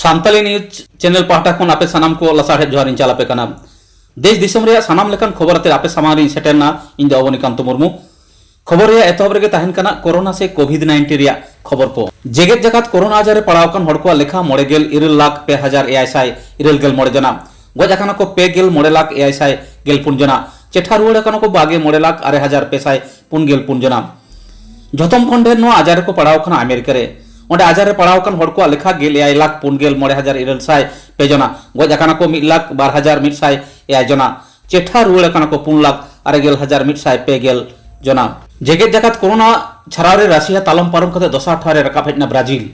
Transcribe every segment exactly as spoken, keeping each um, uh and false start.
Santali news channel ᱯᱟᱦᱴᱟ ᱠᱷᱚᱱ ᱟᱯᱮ ᱥᱟᱱᱟᱢ ᱠᱚ ᱞᱟᱥᱟᱲᱦᱮᱫ ᱡᱚᱦᱟᱨ ᱤᱧ ᱪᱟᱞ ᱟᱯᱮ ᱠᱟᱱᱟ᱾ ᱫᱮᱥ ᱫᱤᱥᱚᱢ ᱨᱮᱭᱟᱜ ᱥᱟᱱᱟᱢ ᱞᱮᱠᱟᱱ ᱠᱷᱚᱵᱚᱨ ᱟᱛᱮ ᱟᱯᱮ ᱥᱟᱢᱟᱝ ᱨᱤᱧ ᱥᱮᱴᱮᱨᱱᱟ᱾ ᱤᱧ ᱫᱚ ᱚᱵᱚᱱᱤᱠᱟᱱᱛᱚ ᱢᱩᱨᱢᱩ᱾ ᱠᱷᱚᱵᱚᱨ ᱨᱮᱭᱟᱜ ᱮᱛᱚᱦᱚᱵ ᱨᱮᱜᱮ ᱛᱟᱦᱮᱱ ᱠᱟᱱᱟ ᱠᱳᱨᱳᱱᱟ ᱥᱮ ᱠᱳᱵᱷᱤᱰ ᱱᱟᱭᱤᱱᱴᱤᱱ ᱨᱮᱭᱟᱜ ᱠᱷᱚᱵᱚᱨ ᱠᱚ᱾ ᱡᱮᱜᱮᱛ ᱡᱟᱠᱟᱛ ᱠᱳᱨᱳᱱᱟ ᱟᱡᱟᱨ ᱨᱮ ᱯᱟᱲᱟᱣ ᱟᱠᱟᱱ ᱦᱚᱲ ᱠᱚᱣᱟᱜ ᱞᱮᱠᱷᱟ ᱢᱚᱬᱮ ᱜᱮᱞ ᱤᱨᱟᱹᱞ ᱞᱟᱠᱷ ᱯᱮ ᱦᱟᱡᱟᱨ ᱮᱭᱟᱭ ᱥᱟᱭ ᱤᱨᱟᱹᱞ ᱜᱮᱞ ᱢᱚᱬᱮ ᱡᱚᱱᱟ᱾ ᱜᱚᱡ ᱟᱠᱟᱱᱟ ᱠᱚ ᱯᱮ ᱜᱮᱞ ᱢᱚᱬᱮ ᱞᱟᱠᱷ ᱮᱭᱟᱭ ᱥᱟᱭ ᱜᱮᱞ ᱯᱩᱱ ᱡᱚᱱᱟ᱾ ᱪᱮᱴᱷᱟ ᱨᱩᱣᱟᱹᱲ ᱟᱠᱟᱱᱟ ᱠᱚ ᱵᱟᱜᱮ ᱢᱚᱬᱮ ᱞᱟᱠᱷ ᱟᱨᱮ ᱦᱟᱡᱟᱨ ᱯᱮ ᱥᱟᱭ ᱯᱩᱱ ᱜᱮᱞ ᱯᱩᱱ ᱡᱚᱱᱟ᱾ ᱡᱷᱚᱛᱚᱢ ᱠᱷᱚᱱ ᱰᱷᱮᱨ ᱱᱚᱣᱟ ᱟᱡᱟᱨ ᱨᱮᱠᱚ ᱯᱟᱲᱟᱣ ᱟᱠᱟᱱᱟ ᱟᱢᱮᱨᱤᱠᱟ ᱨᱮ᱾ ᱚᱸᱰᱮ ᱟᱡᱟᱨ ᱨᱮ ᱯᱟᱲᱟᱣ ᱟᱠᱟᱱ ᱦᱚᱲ ᱠᱚᱣᱟᱜ ᱞᱮᱠᱷᱟ ᱜᱮᱞ ᱮᱭᱟᱭ ᱞᱟᱠᱷ ᱯᱩᱱ ᱜᱮᱞ ᱢᱚᱬᱮ ᱦᱟᱡᱟᱨ ᱤᱨᱟᱹᱞ ᱥᱟᱭ ᱯᱮ ᱡᱚᱱᱟ᱾ ᱜᱚᱡ ᱟᱠᱟᱱᱟ ᱠᱚ ᱢᱤᱫ ᱞᱟᱠᱷ ᱵᱟᱨ ᱦᱟᱡᱟᱨ ᱢᱤᱫ ᱥᱟᱭ ᱮᱭᱟᱭ ᱡᱚᱱᱟ᱾ ᱪᱮᱴᱷᱟ ᱨᱩᱣᱟᱹᱲ ᱟᱠᱟᱱᱟ ᱠᱚ ᱯᱩᱱ ᱞᱟᱠᱷ ᱟᱨᱮ ᱜᱮᱞ ᱦᱟᱡᱟᱨ ᱢᱤᱫ ᱥᱟᱭ ᱯᱮ ᱜᱮᱞ ᱡᱚᱱᱟ᱾ ᱡᱮᱜᱮᱛ ᱡᱟᱠᱟᱛ ᱠᱳᱨᱳᱱᱟ ᱪᱷᱟᱨᱟᱣ ᱨᱮ ᱨᱟᱥᱤᱭᱟ ᱛᱟᱞᱚᱢ ᱯᱟᱨᱚᱢ ᱠᱟᱛᱮ ᱫᱚᱥᱟᱨ ᱴᱷᱟᱶ ᱨᱮ ᱨᱟᱠᱟᱵ ᱦᱮᱡ ᱮᱱᱟ ᱵᱨᱟᱡᱤᱞ᱾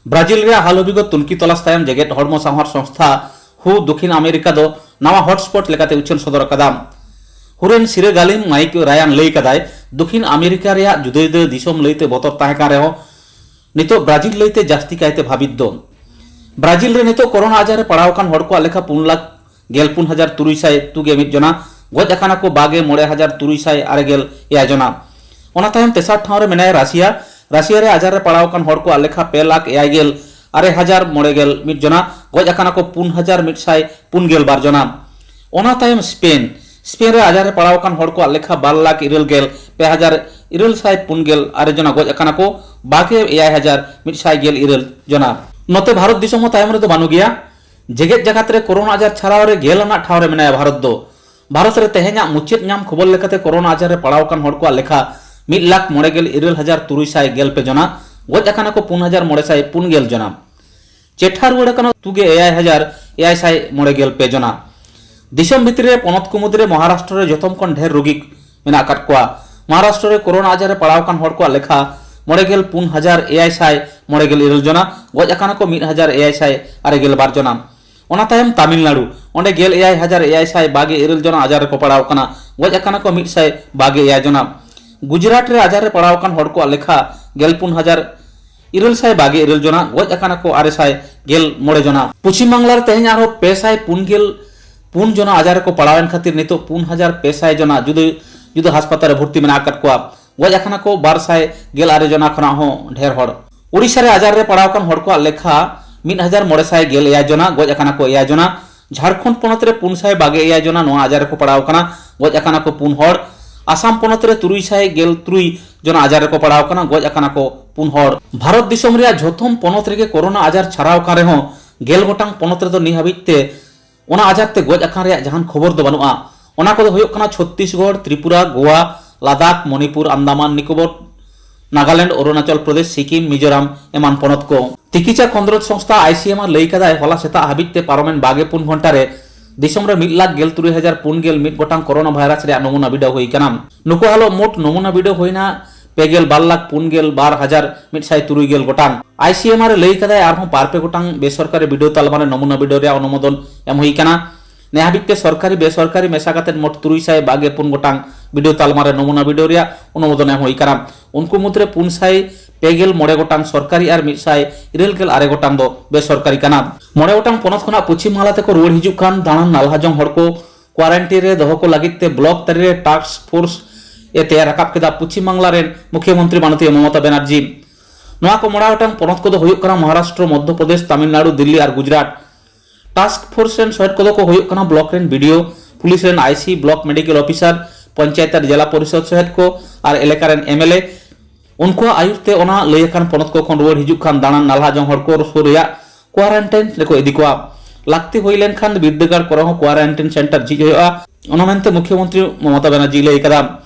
ᱵᱨᱟᱡᱤᱞ ᱨᱮᱭᱟᱜ ᱦᱟᱞ ᱦᱟᱹᱵᱤᱡ ᱛᱩᱱᱠᱷᱤ ᱛᱚᱞᱟᱥ ᱛᱟᱭᱚᱢ ᱡᱮᱜᱮᱛ ᱦᱚᱲᱢᱚ ᱥᱟᱶᱟᱨ ᱥᱚᱝᱥᱛᱷᱟ ᱦᱩ ᱫᱚᱠᱷᱤᱱ ᱟᱢᱮᱨᱤᱠᱟ ᱫᱚ ᱱᱟᱣᱟ ᱦᱚᱴᱥᱯᱚᱴ ᱞᱮᱠᱟᱛᱮ ᱩᱪᱷᱟᱹᱱ ᱥᱚᱫᱚᱨ ᱟᱠᱟᱫᱟ᱾ ᱦᱩᱨᱮᱱ ᱥᱤᱨᱟᱹ ᱜᱟᱹᱞᱤᱢ ᱢᱟᱭᱤᱠ ᱨᱟᱭᱟᱱ ᱞᱟᱹᱭ ᱠᱟᱫᱟᱭ, ᱫᱚᱠᱷᱤᱱ ᱟᱢᱮᱨᱤᱠᱟ ᱨᱮᱭᱟᱜ ᱡᱩᱫᱟᱹ ᱡᱩᱫᱟᱹ ᱫᱤᱥᱚᱢ ᱞᱟᱹᱭᱛᱮ ᱵᱚᱛᱚᱨ ᱛᱟᱦᱮᱸ ᱠᱟᱱ ᱨᱮᱦᱚᱸ, ᱱᱤᱛᱚᱜ ᱵᱨᱟᱡᱤᱞ ᱞᱟᱹᱭᱛᱮ ᱡᱟᱹᱥᱛᱤ ᱠᱟᱭᱛᱮ ᱵᱷᱟᱵᱤᱛ ᱫᱚ᱾ ᱵᱨᱟᱡᱤᱞ ᱨᱮ ᱱᱤᱛᱚᱜ ᱠᱳᱨᱳᱱᱟ ᱟᱡᱟᱨ ᱨᱮ ᱯᱟᱲᱟᱣ ᱟᱠᱟᱱ ᱦᱚᱲ ᱠᱚᱣᱟᱜ ᱞᱮᱠᱷᱟ ᱯᱩᱱ ᱞᱟᱠᱷ ᱜᱮᱞ ᱯᱩᱱ ᱦᱟᱡᱟᱨ ᱛᱩᱨᱩᱭ ᱥᱟᱭ ᱛᱩᱜᱮ ᱢᱤᱫ ᱡᱚᱱᱟ᱾ ᱜᱚᱡ ᱟᱠᱟᱱᱟ ᱠᱚ ᱵᱟᱜᱮ ᱢᱚᱬᱮ ᱦᱟᱡᱟᱨ ᱛᱩᱨᱩᱭ ᱥᱟᱭ ᱟᱨᱮ ᱜᱮᱞ ᱮᱭᱟᱭ ᱡᱚᱱᱟ᱾ ᱚᱱᱟ ᱛᱟᱭᱚᱢ ᱛᱮᱥᱟᱨ ᱴᱷᱟᱶ ᱨᱮ ᱢᱮᱱᱟᱭᱟ ᱨᱟᱥᱤᱭᱟ᱾ ᱨᱟᱥᱤᱭᱟ ᱨᱮ ᱟᱡᱟᱨ ᱨᱮ ᱯᱟᱲᱟᱣ ᱟᱠᱟᱱ ᱦᱚᱲ ᱠᱚᱣᱟᱜ ᱞᱮᱠᱷᱟ ᱯᱮ ᱞᱟᱠᱷ ᱮᱭᱟᱭ ᱜᱮᱞ ᱟᱨᱮ ᱦᱟᱡᱟᱨ ᱢᱚᱬᱮ ᱜᱮᱞ ᱢᱤᱫ ᱡᱚᱱᱟ᱾ ᱜᱚᱡ ᱟᱠᱟᱱᱟ ᱠᱚ ᱯᱩᱱ ᱦᱟᱡᱟᱨ ᱢᱤᱫ ᱥᱟᱭ ᱯᱩᱱ ᱜᱮᱞ ᱵᱟᱨ ᱡᱚᱱᱟ᱾ ᱚᱱᱟ ᱛᱟᱭᱚᱢ ᱥᱯᱮᱱ᱾ ᱥᱯᱮᱱ ᱨᱮ ᱟᱡᱟᱨ ᱨᱮ ᱯᱟᱲᱟᱣ ᱟᱠᱟᱱ ᱦᱚᱲ ᱠᱚᱣᱟᱜ ᱞᱮᱠᱷᱟ ᱵᱟᱨ ᱞᱟᱠᱷ ᱤᱨᱟᱹᱞ ᱜᱮᱞ ᱯᱮ ᱦᱟᱡᱟᱨ ᱤᱨᱟᱹᱞ ᱥᱟᱭ ᱯᱩᱱ ᱜᱮᱞ ᱟᱨᱮ ᱡᱚᱱᱟ᱾ ᱜᱚᱡ ᱟᱠᱟᱱᱟ ᱠᱚ ᱵᱟᱜᱮ ᱮᱭᱟᱭ ᱦᱟᱡᱟᱨ ᱢᱤᱫ ᱥᱟᱭ ᱜᱮᱞ ᱤᱨᱟᱹᱞ ᱡᱚᱱᱟ᱾ ᱱᱚᱛᱮ ᱵᱷᱟᱨᱚᱛ ᱫᱤᱥᱚᱢ ᱦᱚᱸ ᱛᱟᱭᱚᱢ ᱨᱮᱫᱚ ᱵᱟᱹᱱᱩᱜ ᱜᱮᱭᱟ᱾ ᱡᱮᱜᱮᱛ ᱡᱟᱠᱟᱛ ᱨᱮ ᱠᱳᱨᱳᱱᱟ ᱟᱡᱟᱨ ᱪᱷᱟᱨᱟᱣ ᱨᱮ ᱜᱮᱞ ᱟᱱᱟᱜ ᱴᱷᱟᱶ ᱨᱮ ᱢᱮᱱᱟᱭᱟ ᱵᱷᱟᱨᱚᱛ ᱫᱚ᱾ ᱵᱷᱟᱨᱚᱛ ᱨᱮ ᱛᱮᱦᱮᱧᱟᱜ ᱢᱩᱪᱟᱹᱫ ᱧᱟᱢ ᱠᱷᱚᱵᱚᱨ ᱞᱮᱠᱟᱛᱮ ᱠᱳᱨᱳᱱᱟ ᱟᱡᱟᱨ ᱨᱮ ᱯᱟᱲᱟᱣ ᱟᱠᱟᱱ ᱦᱚᱲ ᱠᱚᱣᱟᱜ ᱞᱮᱠᱷᱟ ᱢᱤᱫ ᱞᱟᱠᱷ ᱢᱚᱬᱮ ᱜᱮᱞ ᱤᱨᱟᱹᱞ ᱦᱟᱡᱟᱨ ᱛᱩᱨᱩᱭ ᱥᱟᱭ ᱜᱮᱞ ᱯᱮ ᱡᱚᱱᱟ᱾ ᱜᱚᱡ ᱟᱠᱟᱱᱟ ᱠᱚ ᱯᱩᱱ ᱦᱟᱡᱟᱨ ᱢᱚᱬᱮ ᱥᱟᱭ ᱯᱩᱱ ᱜᱮᱞ ᱡᱚᱱᱟ᱾ ᱪᱮᱴᱷᱟ ᱨᱩᱣᱟᱹᱲ ᱟᱠᱟᱱᱟ ᱛᱩᱜᱮ ᱮᱭᱟᱭ ᱦᱟᱡᱟᱨ ᱮᱭᱟᱭ ᱥᱟᱭ ᱢᱚᱬᱮ ᱜᱮᱞ ᱯᱮ ᱡᱚᱱᱟ᱾ ᱫᱤᱥᱚᱢ ᱵᱷᱤᱛᱨᱤ ᱨᱮ ᱯᱚᱱᱚᱛ ᱠᱚ ᱢᱩᱫᱽᱨᱮ ᱢᱚᱦᱟᱨᱟᱥᱴᱨᱚ ᱨᱮ ᱡᱚᱛᱚᱢ ᱠᱷᱚᱱ ᱰᱷᱮᱨ ᱨᱳᱜᱤ ᱢᱮᱱᱟᱜ ᱟᱠᱟᱫ ᱠᱚᱣᱟ᱾ ᱢᱚᱦᱟᱨᱟᱥᱴᱨᱚ ᱨᱮ ᱠᱳᱨᱳᱱᱟ ᱟᱡᱟᱨ ᱨᱮ ᱯᱟᱲᱟᱣ ᱟᱠᱟᱱ ᱦᱚᱲ ᱠᱚᱣᱟᱜ ᱞᱮᱠᱷᱟ ᱢᱚᱬᱮ ᱜᱮᱞ ᱯᱩᱱ ᱦᱟᱡᱟᱨ ᱮᱭᱟᱭ ᱥᱟᱭ ᱢᱚᱬᱮ ᱜᱮᱞ ᱤᱨᱟᱹᱞ ᱡᱚᱱᱟ᱾ ᱜᱚᱡ ᱟᱠᱟᱱᱟ ᱠᱚ ᱢᱤᱫ ᱦᱟᱡᱟᱨ ᱮᱭᱟᱭ ᱥᱟᱭ ᱟᱨᱮ ᱜᱮᱞ ᱵᱟᱨ ᱡᱚᱱᱟ᱾ ᱚᱱᱟ ᱛᱟᱭᱚᱢ ᱛᱟᱢᱤᱞᱱᱟᱲᱩ, ᱚᱸᱰᱮ ᱜᱮᱞ ᱮᱭᱟᱭ ᱦᱟᱡᱟᱨ ᱮᱭᱟᱭ ᱥᱟᱭ ᱵᱟᱜᱮ ᱤᱨᱟᱹᱞ ᱡᱚᱱᱟ ᱟᱡᱟᱨ ᱨᱮᱠᱚ ᱯᱟᱲᱟᱣ ᱟᱠᱟᱱᱟ᱾ ᱜᱚᱡ ᱟᱠᱟᱱᱟ ᱠᱚ ᱢᱤᱫ ᱥᱟᱭ ᱵᱟᱜᱮ ᱮᱭᱟᱭ ᱡᱚᱱᱟ᱾ ᱜᱩᱡᱽᱨᱟᱴ ᱨᱮ ᱟᱡᱟᱨ ᱨᱮ ᱯᱟᱲᱟᱣ ᱟᱠᱟᱱ ᱦᱚᱲ ᱠᱚᱣᱟᱜ ᱞᱮᱠᱷᱟ ᱜᱮᱞ ᱯᱩᱱ ᱦᱟᱡᱟᱨ ᱤᱨᱟᱹᱞ ᱥᱟᱭ ᱵᱟᱜᱮ ᱤᱨᱟᱹᱞ ᱡᱚᱱᱟ᱾ ᱜᱚᱡ ᱟᱠᱟᱱᱟ ᱠᱚ ᱟᱨᱮ ᱥᱟᱭ ᱜᱮᱞ ᱢᱚᱬᱮ ᱡᱚᱱᱟ᱾ ᱯᱚᱪᱷᱤᱢ ᱵᱟᱝᱞᱟ ᱨᱮ ᱛᱮᱦᱮᱧ ᱟᱨᱦᱚᱸ ᱯᱮ ᱥᱟᱭ ᱯᱩᱱ ᱜᱮᱞ ᱯᱩᱱ ᱡᱚᱱᱟ ᱟᱡᱟᱨ ᱨᱮᱠᱚ ᱯᱟᱲᱟᱣᱮᱱ ᱠᱷᱟᱹᱛᱤᱨ ᱱᱤᱛᱚᱜ ᱯᱩᱱ ᱦᱟᱡᱟᱨ ᱯᱮ ᱥᱟᱭ ᱡᱚᱱᱟ ᱡᱩᱫᱟᱹ ᱡᱩᱫᱟᱹ ᱦᱟᱥᱯᱟᱛᱟᱞ ᱨᱮ ᱵᱷᱚᱨᱛᱤ ᱢᱮᱱᱟᱜ ᱟᱠᱟᱫ ᱠᱚᱣᱟ᱾ ᱜᱚᱡ ᱟᱠᱟᱱᱟ ᱠᱚ ᱵᱟᱨ ᱥᱟᱭ ᱜᱮᱞ ᱟᱨᱮ ᱡᱚᱱᱟ ᱠᱷᱚᱱᱟᱜ ᱦᱚᱸ ᱰᱷᱮᱨ ᱦᱚᱲ᱾ ᱳᱰᱤᱥᱟ ᱨᱮ ᱟᱡᱟᱨ ᱨᱮ ᱯᱟᱲᱟᱣ ᱟᱠᱟᱱ ᱦᱚᱲ ᱠᱚᱣᱟᱜ ᱞᱮᱠᱷᱟ ᱢᱤᱫ ᱦᱟᱡᱟᱨ ᱢᱚᱬᱮ ᱥᱟᱭ ᱜᱮᱞ ᱮᱭᱟᱭ ᱡᱚᱱᱟ, ᱜᱚᱡ ᱟᱠᱟᱱᱟ ᱠᱚ ᱮᱭᱟᱭ ᱡᱚᱱᱟ᱾ ᱡᱷᱟᱲᱠᱷᱚᱸᱰ ᱯᱚᱱᱚᱛ ᱨᱮ ᱯᱩᱱ ᱥᱟᱭ ᱵᱟᱜᱮ ᱮᱭᱟᱭ ᱡᱚᱱᱟ ᱱᱚᱣᱟ ᱟᱡᱟᱨ ᱨᱮᱠᱚ ᱯᱟᱲᱟᱣ ᱟᱠᱟᱱᱟ, ᱜᱚᱡ ᱟᱠᱟᱱᱟ ᱠᱚ ᱯᱩᱱ ᱦᱚᱲ᱾ ᱟᱥᱟᱢ ᱯᱚᱱᱚᱛ ᱨᱮ ᱛᱩᱨᱩᱭ ᱥᱟᱭ ᱜᱮᱞ ᱛᱩᱨᱩᱭ ᱡᱚᱱᱟ ᱟᱡᱟᱨ ᱨᱮᱠᱚ ᱯᱟᱲᱟᱣ ᱟᱠᱟᱱᱟ, ᱜᱚᱡ ᱟᱠᱟᱱᱟ ᱠᱚ ᱯᱩᱱ ᱦᱚᱲ᱾ ᱵᱷᱟᱨᱚᱛ ᱫᱤᱥᱚᱢ ᱨᱮᱭᱟᱜ ᱡᱷᱚᱛᱚᱢ ᱯᱚᱱᱚᱛ ᱨᱮᱜᱮ ᱠᱳᱨᱳᱱᱟ ᱟᱡᱟᱨ ᱪᱷᱟᱨᱟᱣ ᱟᱠᱟᱱ ᱨᱮᱦᱚᱸ, ᱜᱮᱞ ᱜᱚᱴᱟᱝ ᱯᱚᱱᱚᱛ ᱨᱮᱫᱚ ᱱᱤᱭᱟᱹ ᱦᱟᱹᱵᱤᱡ ᱛᱮ ᱚᱱᱟ ᱟᱡᱟᱨ ᱛᱮ ᱜᱚᱡ ᱟᱠᱟᱱ ᱨᱮᱭᱟᱜ ᱡᱟᱦᱟᱱ ᱠᱷᱚᱵᱚᱨ ᱫᱚ ᱵᱟᱹᱱᱩᱜᱼᱟ᱾ ᱚᱱᱟ ᱠᱚᱫᱚ ᱦᱩᱭᱩᱜ ᱠᱟᱱᱟ ᱪᱷᱚᱛᱛᱤᱥᱜᱚᱲ, ᱛᱨᱤᱯᱩᱨᱟ, ᱜᱳᱣᱟ, ᱞᱟᱫᱟᱠᱷ, ᱢᱚᱱᱤᱯᱩᱨ, ᱟᱱᱫᱟᱢᱟᱱ ᱱᱤᱠᱳᱵᱚᱨ, ᱱᱟᱜᱟᱞᱮᱱᱰ, ᱚᱨᱩᱱᱟᱪᱚᱞ ᱯᱨᱚᱫᱮᱥ, ᱥᱤᱠᱤᱢ, ᱢᱤᱡᱳᱨᱟᱢ ᱮᱢᱟᱱ ᱯᱚᱱᱚᱛ ᱠᱚ᱾ ᱛᱤᱠᱤᱪᱟ ᱠᱷᱚᱸᱫᱽᱨᱚᱸᱫᱽ ᱥᱚᱝᱥᱛᱷᱟ ᱟᱭ ᱥᱤ ᱮᱢ ᱟᱨ ᱞᱟᱹᱭ ᱠᱟᱫᱟᱭ, ᱦᱚᱞᱟ ᱥᱮᱛᱟᱜ ᱦᱟᱹᱵᱤᱡ ᱛᱮ ᱯᱟᱨᱚᱢᱮᱱ ᱵᱟᱜᱮ ᱯᱩᱱ ᱜᱷᱚᱱᱴᱟ ᱨᱮ ᱫᱤᱥᱚᱢ ᱨᱮ ᱢᱤᱫ ᱞᱟᱠᱷ ᱜᱮᱞ ᱛᱩᱨᱩᱭ ᱦᱟᱡᱟᱨ ᱯᱩᱱ ᱜᱮᱞ ᱢᱤᱫ ᱜᱚᱴᱟᱝ ᱠᱳᱨᱳᱱᱟ ᱵᱷᱟᱭᱨᱟᱥ ᱨᱮᱭᱟᱜ ᱱᱚᱢᱩᱱᱟ ᱵᱤᱰᱟᱹᱣ ᱦᱩᱭ ᱟᱠᱟᱱᱟ᱾ ᱱᱩᱠᱩ ᱦᱟᱞᱚᱜ ᱢᱳᱴ ᱱᱚᱢᱩᱱᱟ ᱵᱤᱰᱟᱹᱣ ᱦᱩᱭᱱᱟ ᱯᱮ ᱜᱮᱞ ᱵᱟᱨ ᱞᱟᱠᱷ ᱯᱩᱱ ᱜᱮᱞ ᱵᱟᱨ ᱦᱟᱡᱟᱨ ᱢᱤᱫ ᱥᱟᱭ ᱛᱩᱨᱩᱭ ᱜᱮᱞ ᱜᱚᱴᱟᱝ᱾ ᱟᱭ ᱥᱤ ᱮᱢ ᱟᱨ ᱮ ᱞᱟᱹᱭ ᱠᱟᱫᱟᱭ, ᱟᱨᱦᱚᱸ ᱵᱟᱨ ᱯᱮ ᱜᱚᱴᱟᱝ ᱵᱮᱥᱚᱨᱠᱟᱨᱤ ᱵᱤᱰᱟᱹᱣ ᱛᱟᱞᱢᱟ ᱨᱮ ᱱᱚᱢᱩᱱᱟ ᱵᱤᱰᱟᱹᱣ ᱨᱮᱭᱟᱜ ᱚᱱᱩᱢᱳᱫᱚᱱ ᱮᱢ ᱦᱩᱭ ᱟᱠᱟᱱᱟ᱾ ᱱᱮ ᱦᱟᱹᱵᱤᱡ ᱛᱮ ᱥᱚᱨᱠᱟᱨᱤ ᱵᱮᱥᱚᱨᱠᱟᱨᱤ ᱢᱮᱥᱟ ᱠᱟᱛᱮ ᱢᱳᱴ ᱛᱩᱨᱩᱭ ᱥᱟᱭ ᱵᱟᱜᱮ ᱯᱩᱱ ᱜᱚᱴᱟᱝ ᱵᱤᱰᱟᱹᱣ ᱛᱟᱞᱢᱟ ᱨᱮ ᱱᱚᱢᱩᱱᱟ ᱵᱤᱰᱟᱹᱣ ᱨᱮᱭᱟᱜ ᱚᱱᱩᱢᱳᱫᱚᱱ ᱮᱢ ᱦᱩᱭ ᱟᱠᱟᱱᱟ᱾ ᱩᱱᱠᱩ ᱢᱩᱫᱽᱨᱮ ᱯᱩᱱ ᱥᱟᱭ ᱯᱮ ᱜᱮᱞ ᱢᱚᱬᱮ ᱜᱚᱴᱟᱝ ᱥᱚᱨᱠᱟᱨᱤ ᱟᱨ ᱢᱤᱫ ᱥᱟᱭ ᱤᱨᱟᱹᱞ ᱜᱮᱞ ᱟᱨᱮ ᱜᱚᱴᱟᱝ ᱫᱚ ᱵᱮᱥᱚᱨᱠᱟᱨᱤ ᱠᱟᱱᱟ᱾ ᱢᱚᱬᱮ ᱜᱚᱴᱟᱝ ᱯᱚᱱᱚᱛ ᱠᱷᱚᱱᱟᱜ ᱯᱚᱪᱷᱤᱢ ᱵᱟᱝᱞᱟ ᱛᱮᱠᱚ ᱨᱩᱣᱟᱹᱲ ᱦᱤᱡᱩᱜ ᱠᱟᱱ ᱫᱟᱬᱟᱱ ᱱᱟᱞᱦᱟ ᱡᱚᱝ ᱦᱚᱲ ᱠᱚ ᱠᱣᱟᱨᱮᱱᱴᱤᱱ ᱨᱮ ᱫᱚᱦᱚ ᱠᱚ ᱞᱟᱹᱜᱤᱫ ᱛᱮ ᱵᱞᱚᱠ ᱛᱟᱹᱨᱤ ᱨᱮ ᱴᱟᱥᱠ ᱯᱷᱳᱨᱥ ᱮ ᱛᱮᱭᱟᱨ ᱨᱟᱠᱟᱵ ᱠᱮᱫᱟ ᱯᱚᱪᱷᱤᱢ ᱵᱟᱝᱞᱟ ᱨᱮᱱ ᱢᱩᱠᱷᱭᱚᱢᱚᱱᱛᱨᱤ ᱢᱟᱱᱚᱛᱤᱭᱟᱹ ᱢᱚᱢᱚᱛᱟ ᱵᱮᱱᱟᱨᱡᱤ᱾ ᱱᱚᱣᱟ ᱠᱚ ᱢᱚᱬᱮ ᱜᱚᱴᱟᱝ ᱯᱚᱱᱚᱛ ᱠᱚᱫᱚ ᱦᱩᱭᱩᱜ ᱠᱟᱱᱟ ᱢᱚᱦᱟᱨᱟᱥᱴᱨᱚ, ᱢᱚᱫᱽᱫᱷᱚ ᱯᱨᱚᱫᱮᱥ, ᱛᱟᱢᱤᱞᱱᱟᱲᱩ, ᱫᱤᱞᱞᱤ ᱟᱨ ᱜᱩᱡᱽᱨᱟᱴ᱾ ᱴᱟᱥᱠ ᱯᱷᱳᱨᱥ ᱨᱮᱱ ᱥᱚᱦᱮᱫ ᱠᱚᱫᱚ ᱠᱚ ᱦᱩᱭᱩᱜ ᱠᱟᱱᱟ ᱵᱞᱚᱠ ᱨᱮᱱ ᱵᱤ ᱰᱤ ᱳ, ᱯᱩᱞᱤᱥ ᱨᱮᱱ ᱟᱭ ᱥᱤ, ᱵᱞᱚᱠ ᱢᱮᱰᱤᱠᱮᱞ ᱚᱯᱷᱤᱥᱟᱨ, ᱯᱚᱧᱪᱟᱭᱮᱛ ᱟᱨ ᱡᱮᱞᱟ ᱯᱚᱨᱤᱥᱚᱫ ᱥᱚᱦᱮᱫ ᱠᱚ ᱟᱨ ᱮᱞᱟᱠᱟ ᱨᱮᱱ ᱮᱢ ᱮᱞ ᱮ᱾ ᱩᱱᱠᱩᱣᱟᱜ ᱟᱹᱭᱩᱨ ᱛᱮ ᱚᱱᱟ ᱞᱟᱹᱭ ᱟᱠᱟᱱ ᱯᱚᱱᱚᱛ ᱠᱚ ᱠᱷᱚᱱ ᱨᱩᱣᱟᱹᱲ ᱦᱤᱡᱩᱜ ᱠᱟᱱ ᱫᱟᱬᱟᱱ ᱱᱟᱞᱦᱟ ᱡᱚᱝ ᱦᱚᱲ ᱠᱚ ᱥᱩᱨ ᱨᱮᱭᱟᱜ ᱠᱣᱟᱨᱮᱱᱴᱟᱭᱤᱱ ᱨᱮᱠᱚ ᱤᱫᱤ ᱠᱚᱣᱟ᱾ ᱞᱟᱹᱠᱛᱤ ᱦᱩᱭ ᱞᱮᱱᱠᱷᱟᱱ ᱵᱤᱨᱫᱟᱹᱜᱟᱲ ᱠᱚᱨᱮ ᱦᱚᱸ ᱠᱣᱟᱨᱮᱱᱴᱟᱭᱤᱱ ᱥᱮᱱᱴᱟᱨ ᱡᱷᱤᱡ ᱦᱩᱭᱩᱜᱼᱟ, ᱚᱱᱟ ᱢᱮᱱᱛᱮ ᱢᱩᱠᱷᱭᱚᱢᱚᱱᱛᱨᱤ ᱢᱚᱢᱚᱛᱟ ᱵᱟᱱᱟᱨᱡᱤ ᱞᱟᱹᱭ ᱟᱠᱟᱫᱟ᱾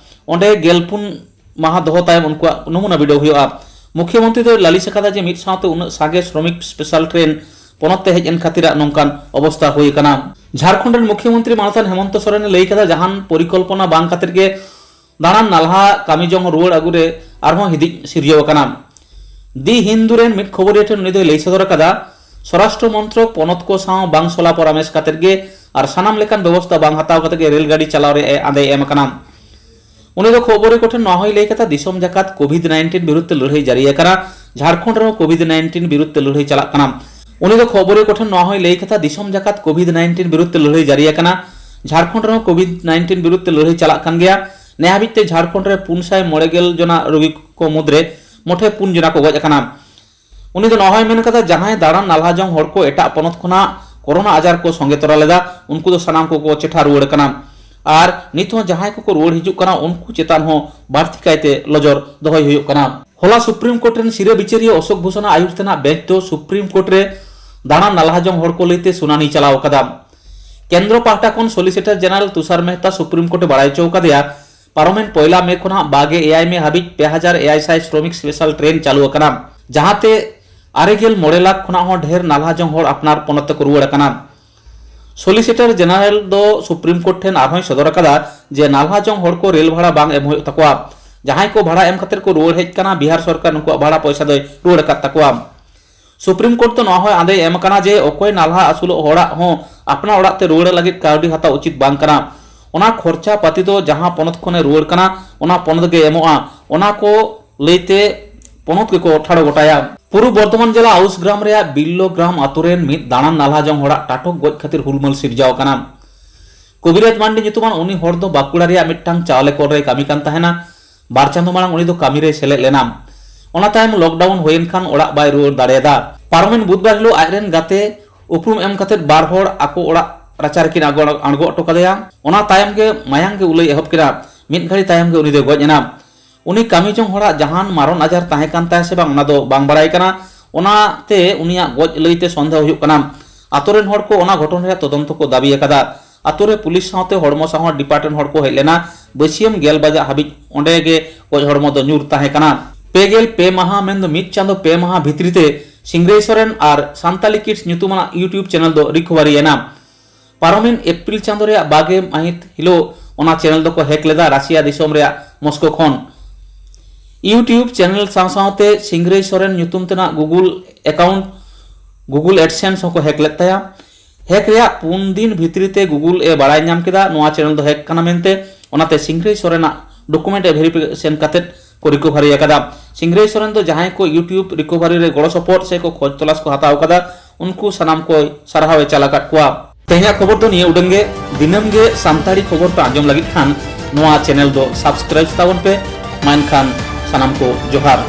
ᱚᱸᱰᱮ ᱜᱮᱞ ᱯᱩᱱ ᱢᱟᱦᱟ ᱫᱚᱦᱚ ᱛᱟᱭᱚᱢ ᱩᱱᱠᱩᱣᱟᱜ ᱱᱚᱢᱩᱱᱟ ᱵᱤᱰᱟᱹᱣ ᱦᱩᱭᱩᱜᱼᱟ᱾ ᱢᱩᱠᱷᱭᱚᱢᱚᱱᱛᱨᱤ ᱫᱚᱭ ᱞᱟᱹᱞᱤᱥ ᱟᱠᱟᱫᱟ ᱡᱮ ᱢᱤᱫ ᱥᱟᱶᱛᱮ ᱩᱱᱟᱹᱜ ᱥᱟᱸᱜᱮ ᱥᱨᱚᱢᱤᱠ ᱥᱯᱮᱥᱟᱞ ᱴᱨᱮᱱ ᱯᱚᱱᱚᱛ ᱛᱮ ᱦᱮᱡ ᱮᱱ ᱠᱷᱟᱹᱛᱤᱨᱟᱜ ᱱᱚᱝᱠᱟᱱ ᱚᱵᱚᱥᱛᱟ ᱦᱩᱭ ᱟᱠᱟᱱᱟ᱾ ᱡᱷᱟᱲᱠᱷᱚᱸᱰ ᱨᱮᱱ ᱢᱩᱠᱷᱭᱚᱢᱚᱱᱛᱨᱤ ᱢᱟᱱᱚᱛᱟᱱ ᱦᱮᱢᱚᱱᱛᱚ ᱥᱚᱨᱮᱱ ᱮ ᱞᱟᱹᱭ ᱠᱟᱫᱟ, ᱡᱟᱦᱟᱱ ᱯᱚᱨᱤᱠᱚᱞᱯᱚᱱᱟ ᱵᱟᱝ ᱠᱟᱛᱮᱫ ᱜᱮ ᱫᱟᱬᱟᱱ ᱱᱟᱞᱦᱟ ᱠᱟᱹᱢᱤ ᱡᱚᱝ ᱨᱩᱣᱟᱹᱲ ᱟᱹᱜᱩ ᱨᱮ ᱟᱨᱦᱚᱸ ᱦᱤᱫᱤᱡ ᱥᱤᱨᱡᱟᱹᱣ ᱟᱠᱟᱱᱟ᱾ ᱫᱤ ᱦᱤᱱᱫᱩ ᱨᱮᱱ ᱢᱤᱫ ᱠᱷᱚᱵᱚᱨᱤᱭᱟᱹ ᱴᱷᱮᱱ ᱩᱱᱤ ᱫᱚᱭ ᱞᱟᱹᱭ ᱥᱚᱫᱚᱨ ᱟᱠᱟᱫᱟ, ᱥᱚᱨᱟᱥᱴᱨᱚ ᱢᱚᱱᱛᱨᱚᱠ ᱯᱚᱱᱚᱛ ᱠᱚ ᱥᱟᱶ ᱵᱟᱝ ᱥᱚᱞᱟ ᱯᱚᱨᱟᱢᱮᱥ ᱠᱟᱛᱮᱫ ᱜᱮ ᱟᱨ ᱥᱟᱱᱟᱢ ᱞᱮᱠᱟᱱ ᱵᱮᱵᱚᱥᱛᱷᱟ ᱵᱟᱝ ᱦᱟᱛᱟᱣ ᱠᱟᱛᱮᱫ ᱜᱮ ᱨᱮᱞ ᱜᱟᱹᱰᱤ ᱪᱟᱞᱟᱣ ᱨᱮ ᱟᱸᱫᱮᱭ ᱮᱢ ᱟᱠᱟᱱᱟ᱾ ᱩᱱᱤ ᱫᱚ ᱠᱷᱚᱵᱚᱨᱤᱭᱟᱹ ᱠᱚᱴᱷᱮᱱ ᱱᱚᱣᱟ ᱦᱚᱸᱭ ᱞᱟᱹᱭ ᱠᱟᱫᱟ, ᱫᱤᱥᱚᱢ ᱡᱟᱠᱟᱛ ᱠᱳᱵᱷᱤᱰ ᱱᱟᱭᱤᱱᱴᱤᱱ ᱵᱤᱨᱩᱫᱷ ᱛᱮ ᱞᱟᱹᱲᱦᱟᱹᱭ ᱡᱟᱹᱨᱤ ᱟᱠᱟᱱᱟ, ᱡᱷᱟᱲᱠᱷᱚᱸᱰ ᱨᱮᱦᱚᱸ ᱠᱳᱵᱷᱤᱰ ᱱᱟᱭᱤᱱᱴᱤᱱ ᱵᱤᱨᱩᱫᱷ ᱛᱮ ᱞᱟᱹᱲᱦᱟᱹᱭ ᱪᱟᱞᱟᱜ ᱠᱟᱱᱟ᱾ ᱩᱱᱤ ᱫᱚ ᱠᱷᱚᱵᱚᱨᱤᱭᱟᱹ ᱠᱚᱴᱷᱮᱱ ᱱᱚᱣᱟ ᱦᱚᱸᱭ ᱞᱟᱹᱭ ᱠᱟᱫᱟ, ᱫᱤᱥᱚᱢ ᱡᱟᱠᱟᱛ ᱠᱳᱵᱷᱤᱰ ᱱᱟᱭᱤᱱᱴᱤᱱ ᱵᱤᱨᱩᱫᱷ ᱛᱮ ᱞᱟᱹᱲᱦᱟᱹᱭ ᱡᱟᱹᱨᱤ ᱟᱠᱟᱱᱟ, ᱡᱷᱟᱲᱠᱷᱚᱸᱰ ᱨᱮᱦᱚᱸ ᱠᱳᱵᱷᱤᱰ ᱱᱟᱭᱤᱱᱴᱤᱱ ᱵᱤᱨᱩᱫᱷ ᱛᱮ ᱞᱟᱹᱲᱦᱟᱹᱭ ᱪᱟᱞᱟᱜ ᱠᱟᱱ ᱜᱮᱭᱟ᱾ ᱱᱮ ᱦᱟᱹᱵᱤᱡ ᱛᱮ ᱡᱷᱟᱲᱠᱷᱚᱸᱰ ᱨᱮ ᱯᱩᱱ ᱥᱟᱭ ᱢᱚᱬᱮ ᱜᱮᱞ ᱡᱚᱱᱟ ᱨᱳᱜᱤ ᱠᱚ ᱢᱩᱫᱽᱨᱮ ᱢᱚᱴᱷᱮ ᱯᱩᱱ ᱡᱚᱱᱟ ᱠᱚ ᱜᱚᱡ ᱟᱠᱟᱱᱟ᱾ ᱩᱱᱤ ᱫᱚ ᱱᱚᱣᱟ ᱦᱚᱸᱭ ᱢᱮᱱ ᱠᱟᱫᱟ, ᱡᱟᱦᱟᱸᱭ ᱫᱟᱬᱟᱱ ᱱᱟᱞᱦᱟ ᱡᱚᱝ ᱦᱚᱲ ᱠᱚ ᱮᱴᱟᱜ ᱯᱚᱱᱚᱛ ᱠᱷᱚᱱᱟᱜ ᱠᱳᱨᱳᱱᱟ ᱟᱡᱟᱨ ᱠᱚ ᱥᱚᱸᱜᱮ ᱛᱚᱨᱟ ᱞᱮᱫᱟ, ᱩᱱᱠᱩ ᱫᱚ ᱥᱟᱱᱟᱢ ᱠᱚᱠᱚ ᱪᱮᱴᱷᱟ ᱨᱩᱣᱟᱹᱲ ᱠᱟᱱᱟ᱾ ᱟᱨ ᱱᱤᱛ ᱦᱚᱸ ᱡᱟᱦᱟᱸᱭ ᱠᱚᱠᱚ ᱨᱩᱣᱟᱹᱲ ᱦᱤᱡᱩᱜ ᱠᱟᱱᱟ, ᱩᱱᱠᱩ ᱪᱮᱛᱟᱱ ᱦᱚᱸ ᱵᱟᱹᱲᱛᱤ ᱠᱟᱭᱛᱮ ᱱᱚᱡᱚᱨ ᱫᱚᱦᱚᱭ ᱦᱩᱭᱩᱜ ᱠᱟᱱᱟ᱾ ᱦᱚᱞᱟ ᱥᱩᱯᱨᱤᱢ ᱠᱳᱨᱴ ᱨᱮᱱ ᱥᱤᱨᱟᱹ ᱵᱤᱪᱟᱹᱨᱤᱭᱟᱹ ᱚᱥᱳᱠ ᱵᱷᱩᱥᱚᱱᱟᱜ ᱟᱹᱭᱩᱨ ᱛᱮᱱᱟᱜ ᱵᱮᱧᱪ ᱫᱚ ᱥᱩᱯᱨᱤᱢ ᱠᱳᱨᱴ ᱨᱮ ᱫᱟᱬᱟᱱ ᱱᱟᱞᱦᱟ ᱡᱚᱝ ᱦᱚᱲ ᱠᱚ ᱞᱟᱹᱭᱛᱮ ᱥᱩᱱᱟᱱᱤ ᱪᱟᱞᱟᱣ ᱟᱠᱟᱫᱟ᱾ ᱠᱮᱱᱫᱨᱚ ᱯᱟᱦᱴᱟ ᱠᱷᱚᱱ ᱥᱚᱞᱤᱥᱤᱴᱚᱨ ᱡᱮᱱᱟᱨᱮᱞ ᱛᱩᱥᱟᱨ ᱢᱮᱦᱛᱟ ᱥᱩᱯᱨᱤᱢ ᱠᱳᱨᱴ ᱮ ᱵᱟᱲᱟᱭ ᱦᱚᱪᱚ ᱟᱠᱟᱫᱮᱭᱟ, ᱯᱟᱨᱚᱢᱮᱱ ᱯᱚᱭᱞᱟ ᱢᱮ ᱠᱷᱚᱱᱟᱜ ᱵᱟᱜᱮ ᱮᱭᱟᱭ ᱢᱮ ᱦᱟᱹᱵᱤᱡ ᱯᱮ ᱦᱟᱡᱟᱨ ᱮᱭᱟᱭ ᱥᱟᱭ ᱥᱨᱚᱢᱤᱠ ᱥᱯᱮᱥᱟᱞ ᱴᱨᱮᱱ ᱪᱟᱹᱞᱩ ᱟᱠᱟᱱᱟ, ᱡᱟᱦᱟᱸᱛᱮ ᱟᱨᱮ ᱜᱮᱞ ᱢᱚᱬᱮ ᱞᱟᱠᱷ ᱠᱷᱚᱱᱟᱜ ᱦᱚᱸ ᱰᱷᱮᱨ ᱱᱟᱞᱦᱟ ᱡᱚᱝ ᱦᱚᱲ ᱟᱯᱱᱟᱨ ᱯᱚᱱᱚᱛ ᱛᱮᱠᱚ ᱨᱩᱣᱟᱹᱲ ᱟᱠᱟᱱᱟ᱾ ᱥᱚᱞᱤᱥᱤᱴᱚᱨ ᱡᱮᱱᱟᱨᱮᱞ ᱫᱚ ᱥᱩᱯᱨᱤᱢ ᱠᱳᱨᱴ ᱴᱷᱮᱱ ᱟᱨᱦᱚᱸᱭ ᱥᱚᱫᱚᱨ ᱟᱠᱟᱫᱟ ᱡᱮ ᱱᱟᱞᱦᱟ ᱡᱚᱝ ᱦᱚᱲ ᱠᱚ ᱨᱮᱞ ᱵᱷᱟᱲᱟ ᱵᱟᱝ ᱮᱢ ᱦᱩᱭᱩᱜ ᱛᱟᱠᱚᱣᱟ᱾ ᱡᱟᱦᱟᱸᱭ ᱠᱚ ᱵᱷᱟᱲᱟ ᱮᱢ ᱠᱟᱛᱮ ᱠᱚ ᱨᱩᱣᱟᱹᱲ ᱦᱮᱡ ᱠᱟᱱᱟ, ᱵᱤᱦᱟᱨ ᱥᱚᱨᱠᱟᱨ ᱱᱩᱠᱩᱣᱟᱜ ᱵᱷᱟᱲᱟ ᱯᱚᱭᱥᱟ ᱫᱚᱭ ᱨᱩᱣᱟᱹᱲ ᱟᱠᱟᱫ ᱛᱟᱠᱚᱣᱟ᱾ ᱥᱩᱯᱨᱤᱢ ᱠᱳᱨᱴ ᱫᱚ ᱱᱚᱣᱟ ᱦᱚᱸᱭ ᱟᱸᱫᱮᱭ ᱮᱢ ᱟᱠᱟᱱᱟ ᱡᱮ ᱚᱠᱚᱭ ᱱᱟᱞᱦᱟ ᱟᱹᱥᱩᱞᱚᱜ ᱦᱚᱲᱟᱜ ᱦᱚᱸ ᱟᱯᱱᱟᱨ ᱚᱲᱟᱜ ᱛᱮ ᱨᱩᱣᱟᱹᱲ ᱞᱟᱹᱜᱤᱫ ᱠᱟᱹᱣᱰᱤ ᱦᱟᱛᱟᱣ ᱩᱪᱤᱛ ᱵᱟᱝ ᱠᱟᱱᱟ᱾ ᱚᱱᱟ ᱠᱷᱚᱨᱪᱟ ᱯᱟᱹᱛᱤ ᱫᱚ ᱡᱟᱦᱟᱸ ᱯᱚᱱᱚᱛ ᱠᱷᱚᱱᱮ ᱨᱩᱣᱟᱹᱲ ᱠᱟᱱᱟ, ᱚᱱᱟ ᱯᱚᱱᱚᱛ ᱜᱮ ᱮᱢᱚᱜᱼᱟ᱾ ᱚᱱᱟ ᱠᱚ ᱞᱟᱹᱭᱛᱮ ᱯᱚᱱᱚᱛ ᱜᱮᱠᱚ ᱴᱷᱟᱲᱚ ᱜᱚᱴᱟᱭᱟ᱾ ᱯᱩᱨᱩᱵ ᱵᱚᱨᱫᱷᱚᱢᱟᱱ ᱡᱮᱞᱟ ᱟᱣᱩᱥ ᱜᱨᱟᱢ ᱨᱮᱭᱟᱜ ᱵᱤᱞᱞᱚ ᱜᱨᱟᱢ ᱟᱛᱳ ᱨᱮᱱ ᱢᱤᱫ ᱫᱟᱬᱟᱱ ᱱᱟᱞᱦᱟ ᱡᱚᱝ ᱦᱚᱲᱟᱜ ᱴᱟᱴᱚᱠ ᱜᱚᱡ ᱠᱷᱟᱹᱛᱤᱨ ᱦᱩᱞᱢᱟᱹᱞ ᱥᱤᱨᱡᱟᱣ ᱟᱠᱟᱱᱟ᱾ ᱠᱚᱵᱤᱨᱟᱡᱽ ᱢᱟᱱᱰᱤ ᱧᱩᱛᱩᱢᱟᱱ ᱩᱱᱤ ᱦᱚᱲ ᱫᱚ ᱵᱟᱸᱠᱩᱲᱟ ᱨᱮᱭᱟᱜ ᱢᱤᱫᱴᱟᱝ ᱪᱟᱣᱞᱮ ᱠᱚᱞ ᱨᱮᱭ ᱠᱟᱹᱢᱤ ᱠᱟᱱ ᱛᱟᱦᱮᱱᱟ᱾ ᱵᱟᱨ ᱪᱟᱸᱫᱚ ᱢᱟᱲᱟᱝ ᱩᱱᱤ ᱫᱚ ᱠᱟᱹᱢᱤ ᱨᱮᱭ ᱥᱮᱞᱮᱫ ᱞᱮᱱᱟ᱾ ᱚᱱᱟ ᱛᱟᱭᱚᱢ ᱞᱚᱠᱰᱟᱣᱩᱱ ᱦᱩᱭᱮᱱ ᱠᱷᱟᱱ ᱚᱲᱟᱜ ᱵᱟᱭ ᱨᱩᱣᱟᱹᱲ ᱫᱟᱲᱮᱭᱟᱫᱟ᱾ ᱯᱟᱨᱚᱢᱮᱱ ᱵᱩᱫᱷᱵᱟᱨ ᱦᱤᱞᱳᱜ ᱟᱡᱨᱮᱱ ᱜᱟᱛᱮ ᱩᱯᱨᱩᱢ ᱮᱢ ᱠᱟᱛᱮ ᱵᱟᱨ ᱦᱚᱲ ᱟᱠᱚ ᱚᱲᱟᱜ ᱨᱟᱪᱟ ᱨᱮᱠᱤᱱ ᱟᱬᱜᱚ ᱟᱬᱜᱚ ᱦᱚᱴᱚ ᱠᱟᱫᱮᱭᱟ᱾ ᱚᱱᱟ ᱛᱟᱭᱚᱢ ᱜᱮ ᱢᱟᱭᱟᱝ ᱜᱮ ᱩᱞᱟᱹᱭ ᱮᱦᱚᱵ ᱠᱮᱫᱟ᱾ ᱢᱤᱫ ᱜᱷᱟᱹᱲᱤ ᱛᱟᱭᱚᱢ ᱜᱮ ᱩᱱᱤ ᱫᱚᱭ ᱜᱚᱡ ᱮᱱᱟ᱾ ᱩᱱᱤ ᱠᱟᱹᱢᱤ ᱡᱚᱝ ᱦᱚᱲᱟᱜ ᱡᱟᱦᱟᱱ ᱢᱟᱨᱚᱱ ᱟᱡᱟᱨ ᱛᱟᱦᱮᱸ ᱠᱟᱱ ᱛᱟᱭᱟ ᱥᱮ ᱵᱟᱝ, ᱚᱱᱟ ᱫᱚ ᱵᱟᱝ ᱵᱟᱲᱟᱭ ᱠᱟᱱᱟ᱾ ᱚᱱᱟᱛᱮ ᱩᱱᱤᱭᱟᱜ ᱜᱚᱡ ᱞᱟᱹᱭᱛᱮ ᱥᱚᱱᱫᱮᱦᱚ ᱦᱩᱭᱩᱜ ᱠᱟᱱᱟ᱾ ᱟᱛᱳ ᱨᱮᱱ ᱦᱚᱲ ᱠᱚ ᱚᱱᱟ ᱜᱷᱚᱴᱚᱱ ᱨᱮᱭᱟᱜ ᱛᱚᱫᱚᱱᱛᱚ ᱠᱚ ᱫᱟᱹᱵᱤ ᱟᱠᱟᱫᱟ᱾ ᱟᱛᱳ ᱨᱮ ᱯᱩᱞᱤᱥ ᱥᱟᱶᱛᱮ ᱦᱚᱲᱢᱚ ᱥᱟᱶᱦᱟ ᱰᱤᱯᱟᱨᱴᱢᱮᱱᱴ ᱦᱚᱲ ᱠᱚ ᱦᱮᱡ ᱞᱮᱱᱟ᱾ ᱵᱟᱹᱥᱭᱟᱹᱢ ᱜᱮᱞ ᱵᱟᱡᱟᱜ ᱦᱟᱹᱵᱤᱡ ᱚᱸᱰᱮ ᱜᱮ ᱜᱚᱡ ᱦᱚᱲᱢᱚ ᱫᱚ ᱧᱩᱨ ᱛᱟᱦᱮᱸ ᱠᱟᱱᱟ᱾ ᱯᱮ ᱜᱮᱞ ᱯᱮ ᱢᱟᱦᱟ, ᱢᱮᱱᱫᱚ ᱢᱤᱫ ᱪᱟᱸᱫᱚ ᱯᱮ ᱢᱟᱦᱟ ᱵᱷᱤᱛᱨᱤ ᱛᱮ ᱥᱤᱝᱨᱟᱹᱭ ᱥᱚᱨᱮᱱ ᱟᱨ ᱥᱟᱱᱛᱟᱞᱤ ᱠᱤᱰᱥ ᱧᱩᱛᱩᱢᱟᱱᱟᱜ YouTube ᱪᱮᱱᱮᱞ ᱫᱚ ᱨᱤᱠᱵᱷᱟᱨᱤ ᱮᱱᱟ᱾ ᱯᱟᱨᱚᱢᱮᱱ ᱮᱯᱨᱤᱞ ᱪᱟᱸᱫᱚ ᱨᱮᱭᱟᱜ ᱵᱟᱜᱮ ᱢᱟᱹᱦᱤᱛ ᱦᱤᱞᱳᱜ ᱚᱱᱟ ᱪᱮᱱᱮᱞ ᱫᱚᱠᱚ ᱦᱮᱠ ᱞᱮᱫᱟ ᱨᱟᱥᱤᱭᱟ ᱫᱤᱥᱚᱢ ᱨᱮᱭᱟᱜ ᱢᱚᱥᱠᱳ ᱠᱷᱚᱱ᱾ YouTube ᱪᱮᱱᱮᱞ ᱥᱟᱶ ᱥᱟᱶᱛᱮ ᱥᱤᱝᱨᱟᱹᱭ ᱥᱚᱨᱮᱱ ᱧᱩᱛᱩᱢ ᱛᱮᱱᱟᱜ ᱜᱩᱜᱩᱞ ᱮᱠᱟᱣᱩᱱᱴ, ᱜᱩᱜᱩᱞ ᱮᱰᱥᱮᱱᱥ ᱦᱚᱸᱠᱚ ᱦᱮᱠ ᱞᱮᱫ ᱛᱟᱭᱟ᱾ ᱦᱮᱠ ᱨᱮᱭᱟᱜ ᱯᱩᱱ ᱫᱤᱱ ᱵᱷᱤᱛᱨᱤ ᱛᱮ ᱜᱩᱜᱩᱞ ᱮ ᱵᱟᱲᱟᱭ ᱧᱟᱢ ᱠᱮᱫᱟ ᱱᱚᱣᱟ ᱪᱮᱱᱮᱞ ᱫᱚ ᱦᱮᱠ ᱠᱟᱱᱟ ᱢᱮᱱᱛᱮ᱾ ᱚᱱᱟᱛᱮ ᱥᱤᱝᱨᱟᱹᱭ ᱥᱚᱨᱮᱱᱟᱜ ᱰᱚᱠᱩᱢᱮᱱᱴ ᱮ ᱵᱷᱮᱨᱤᱯᱷᱤᱠᱮᱥᱚᱱ ᱠᱟᱛᱮ ᱠᱚ ᱨᱤᱠᱚᱵᱷᱟᱨᱤ ᱟᱠᱟᱫᱟ᱾ ᱥᱤᱝᱨᱟᱹᱭ ᱥᱚᱨᱮᱱ ᱫᱚ ᱡᱟᱦᱟᱸᱭ ᱠᱚ YouTube ᱨᱤᱠᱚᱵᱷᱟᱨᱤ ᱨᱮ ᱜᱚᱲᱚ ᱥᱚᱯᱚᱦᱚᱫ ᱥᱮ ᱠᱚ ᱠᱷᱚᱡᱽ ᱛᱚᱞᱟᱥ ᱠᱚ ᱦᱟᱛᱟᱣ ᱟᱠᱟᱫᱟ, ᱩᱱᱠᱩ ᱥᱟᱱᱟᱢ ᱠᱚᱭ ᱥᱟᱨᱦᱟᱣ ᱮ ᱪᱟᱞ ᱟᱠᱟᱫ ᱠᱚᱣᱟ᱾ ᱛᱮᱦᱮᱧᱟᱜ ᱠᱷᱚᱵᱚᱨ ᱫᱚ ᱱᱤᱭᱟᱹ ᱩᱰᱟᱹᱝ ᱜᱮ᱾ ᱫᱤᱱᱟᱹᱢ ᱜᱮ ᱥᱟᱱᱛᱟᱲᱤ ᱠᱷᱚᱵᱚᱨ ᱯᱮ ᱟᱸᱡᱚᱢ ᱞᱟᱹᱜᱤᱫ ᱠᱷᱟᱱ ᱱᱚᱣᱟ ᱪᱮᱱᱮᱞ ᱫᱚ ᱥᱟᱵᱥᱠᱨᱟᱭᱤᱵ ᱛᱟᱵᱚᱱ ᱯᱮ᱾ ᱢᱟ ᱮᱱᱠᱷᱟᱱ ᱥᱟᱱᱟᱢ ᱠᱚ ᱡᱚᱦᱟᱨ᱾